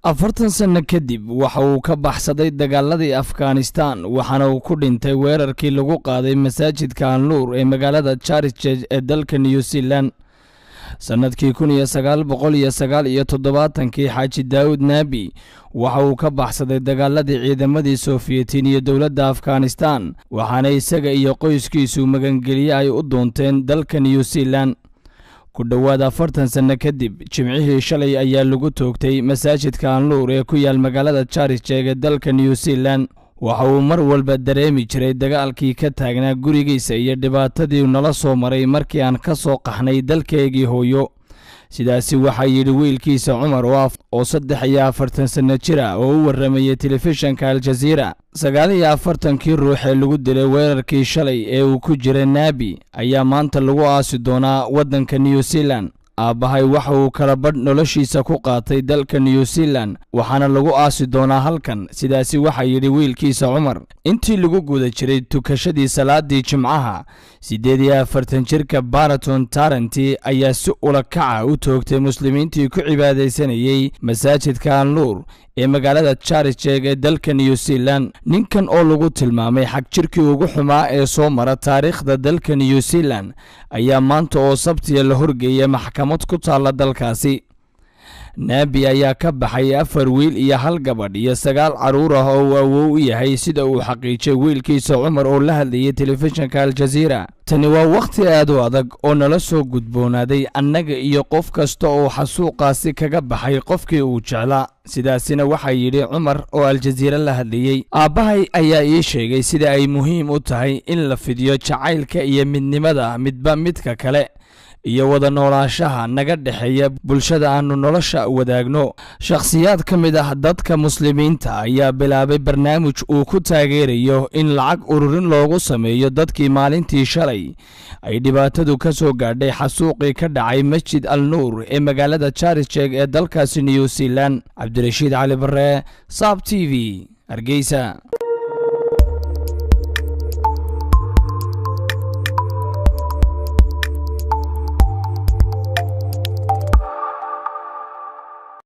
40 sanno kadib waxa uu ka baxsaday dagaaladii Afghanistan, waxaana uu ku dhintay weerarkii lagu qaaday masaajidka Al-Nuur ee magaalada Christchurch ee dalka New Zealand sannadkii 1979-kii. Xaaji Daawud Naabi waxa uu ka baxsaday dagaaladii ciidamadii Sofiyetiin iyo dowladda Afghanistan, waxaana isaga iyo qoyskiisu magangelye ay u doonteen dalka New Zealand. Ku dhowaad 40 sanno kadib, Jimcihii shalay ayaa lagu toogtay masaajidka Al-Nuur ee ku yaal magaalada Christchurch ee dalka New Zealand. Waxa uu mar walba dareemi jiray dagaalkii ka taagnaa gurigiisa iyo dhibaatadii nala soo maray markii aan ka soo qaxnay dalkeygii hooyo. Sidaasi waxaa yidhi wiilkiisa Cumar oo 43 sanno jira oo u warramayay telefishanka Aljaziira. 49-kii ruux ee lagu dilay weerarkii shalay ee uu ku jiray Naabi ayaa maanta lagu aasi doonaa waddanka New Zealand. Aabbahay waxa uu kala badh noloshiisa ku qaatay dalka New Zealand, waxaana lagu aasi doonaa halkan. Sidaasi waxaa yidhi wiilkiisa Cumar. Intii lagu guda jiray tukashadii salaadii Jimcaha, 48 jirka Baraton Taranti ayaa si ula kaca u toogtay muslimiintii ku cibaadaysanayey masaajidka Al-Nuur ee magaalada Christchurch ee dalka New Zealand. Ninkan oo lagu tilmaamay xag jirkii ugu xumaa ee soo mara taariikhda dalka New Zealand ayaa maanta oo Sabtiya la horgeeyay maxkamad ku taalla dalkaasi. Naabi ayaa ka baxay afar wiil iyo hal gabadh iyo sagaal carruur ah oo uu awow u yahay, sida uu xaqiijay wiilkiisa Cumar oo la hadlayay telefishinka Aljaziira. Tani waa wakhti aad u adag oo nala soo gudboonaaday annaga iyo qof kasta oo xasuuqaasi kaga baxay qofkii uu jeclaa. Sidaasina waxaa yidhi Cumar oo Aljaziira la hadlayey. Aabbahay ayaa ii sheegay sida ay muhiim u tahay in la fidiyo jacaylka iyo midnimada midba midka kale iyo wada noolaanshaha naga dhexeeya bulshada aanu nolosha wadaagno. Shakhsiyaad ka mid ah dadka muslimiinta ayaa bilaabay barnaamij uu ku taageerayo in lacag ururin loogu sameeyo dadkii maalintii shalay ay dhibaatadu ka soo gaadhay xasuuqii ka dhacay Masjid Al Nuur ee magaalada Christchurch ee dalkaasi New Zealand. Cabdirashiid Cali Bare, Saab TV, Hargeysa.